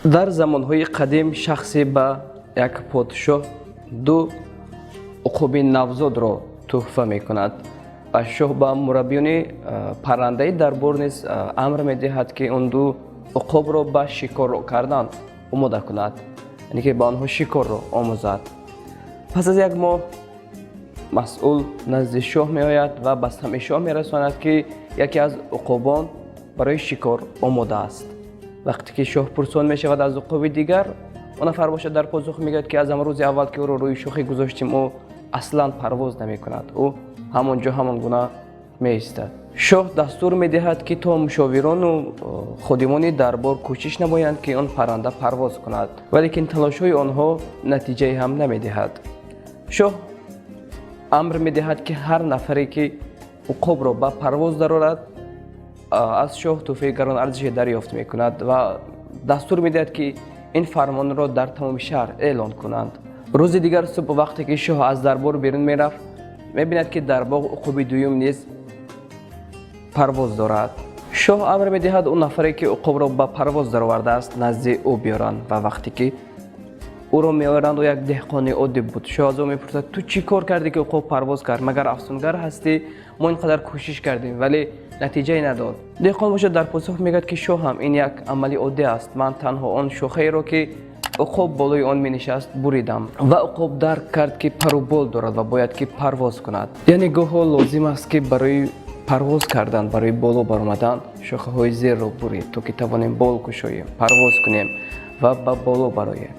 Дар замонҳои қадим шахсе ба як подшоҳ ду уқуби навзодро тӯҳфа мекунад ва шоҳ ба мураббиёни паррандаи дарбор низ амр медиҳад, ки он ду уқобро ба шикор кардан омода кунад, яъне ки ба онҳо шикорро омӯзад. Пас аз як моҳ масъул назди шоҳ меояд ва ба самъи шоҳ мерасонад, ки яке аз уқобон барои шикор омода аст. Вақте ки шоҳ пурсон мешавад аз уқоби дигар, он нафар бошад дар посух мегӯяд, ки аз ҳамон рӯзи аввал, ки ӯро рӯи шохе гузоштем, ӯ аслан парвоз намекунад, ӯ ҳамон ҷо ҳамон гуна меистад. Шоҳ дастур медиҳад, ки то мушовирону ходимони дарбор кӯшиш намоянд, ки он парранда парвоз кунад, валекин талошҳои онҳо натиҷае ҳам намедиҳад. Шоҳ амр медиҳад, ки ҳар нафаре, ки уқобро ба парвоз дарорад, аз шоҳ тӯҳфаи гаронарзише дарёфт мекунад ва дастур медиҳад, ки ин фармонро дар тамоми шаҳр эълон кунанд. Рӯзи дигар субҳ, вақте ки шоҳ аз дарбор берун мерафт, мебинад, ки дар боғ уқоби дуюм низ парвоз дорад. Шоҳ амр медиҳад, он нафаре, ки уқобро ба парвоз даровардааст, назди ӯ биёранд ва вақте ки ӯро меоранд, ӯ як деҳқони оддӣ буд. Шоҳ аз ӯ мепурсад: «Ту чӣ кор кардӣ, ки уқоб парвоз кард? Магар афсунгар ҳастӣ? Мо ин қадар кӯшиш кардем, вале натиҷае надод». Деҳқон бошад дар посух мегӯяд, ки «Шоҳам, ин як амали оддӣ аст. Ман танҳо он шохаеро, ки уқоб болои он менишаст, буридам ва уқоб дарк кард, ки пару бол дорад ва бояд ки парвоз кунад». Яъне гоҳо лозим аст, ки барои парвоз кардан, барои боло баромадан шохаҳои зерро бурид, то ки тавонем бол кушоем, парвоз кунем ва ба боло бароем.